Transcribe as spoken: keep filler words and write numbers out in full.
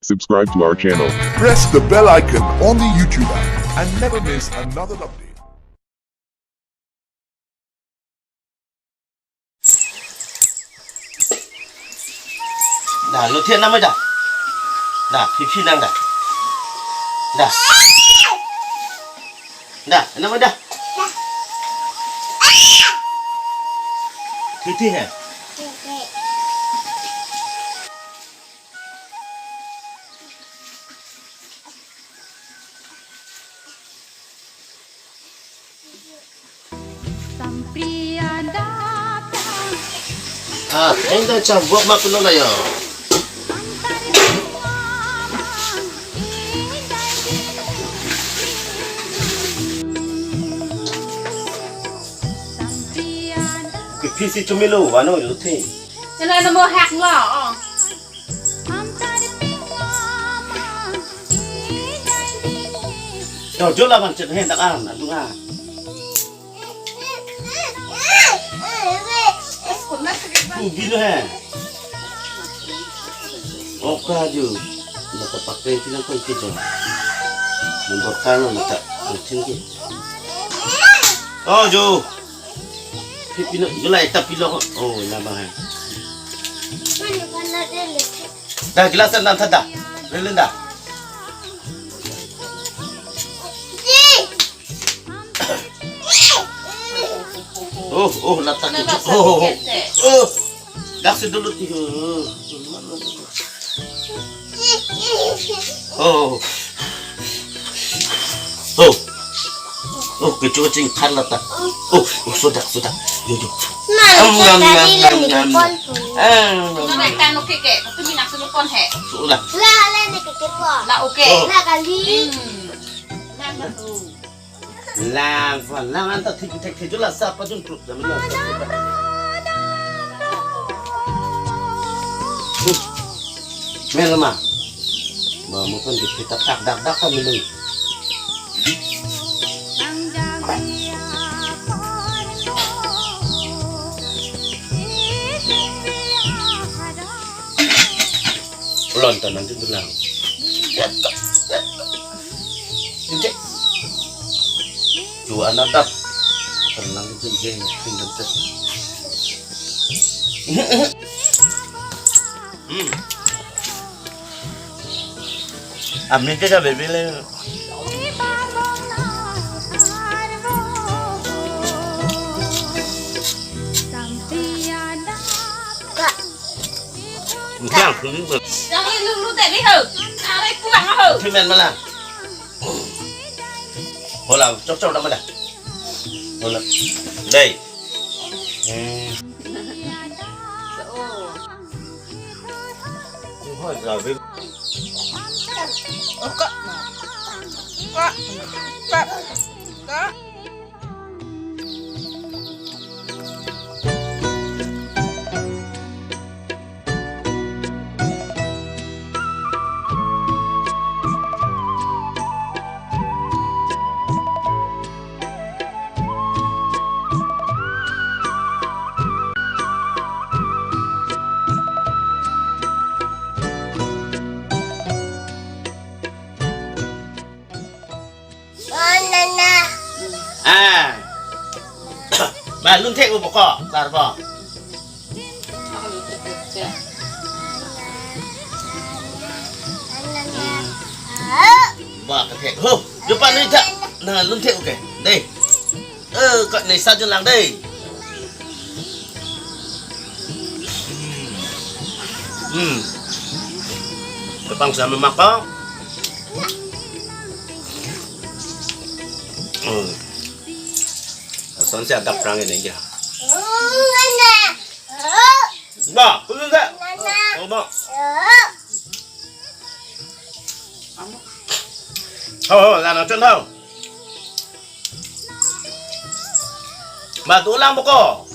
Subscribe to our channel. Press the bell icon on the YouTube app and never miss another update. Da, lo thian namai da. Da, phiphi nang da. Da. Da, namai da. Thi thi he. Ah, enda cha buak ma kulo la yo. Ke phisi chumilo, vano lo the. Chalo, namo hak lo, oh. Yo, jo la man chen hen dak an, adung an. Ugi lo he. Oka jo. Nata pakai tinang koi kita. Mendorkan nata angtin ke. Oh, jo. Pipino, jo la eta pilo. Oh, la bang he. Da, gelas dan thada. Lelen da. Oh, oh, latak. Oh, oh, oh. Oh. Dak si dulu ti. Oh. Oh. Oh, kecho ching khan latak. Oh, oh, sodak, sodak. Yo, yo. Nah, Am, nam, tadi nam, yang nam, di nam, depan nam. Tuh. Ah, nam, Nah, nam. Kan oke ke, tapi minyak sulu pon he. Sudah. Lah, lah, ini ke depan. Lah, oke. Oh. Nah, kali. Hmm. Nah, betul. Lang, lang, lang, anta thik thik thik jula sa pajun truk jam jula sa. Mel ma. Ma mo kan di kita tak dak dak kami lu. Lon tanan tu tulang. Jujek. Ju anak dap. Tenang jeng jeng jeng jeng. Hmm. Amin ke ka bebe le. Yang ini lu, lu tadi ho. Are pulang ho. Kimen malang. Hola, cok cok nama dah. Hola. Dei. Hmm. Hoi, gabe. Oh, kak. Kak. Kak. Kak. Banana. Ah. Ba lun thek u boko, sar bo. Banana. Ba ka thek. Ho, jupa ni tha. Na lun thek u ke. Dei. Eh, ka nei sa jun lang dei. Hmm. Kepang sama mako. Oh. Ason si adap perang ini ya. Ba, kudu tak? Oh, ba. Ho, ho, lana chun ho. Ba, tulang boko.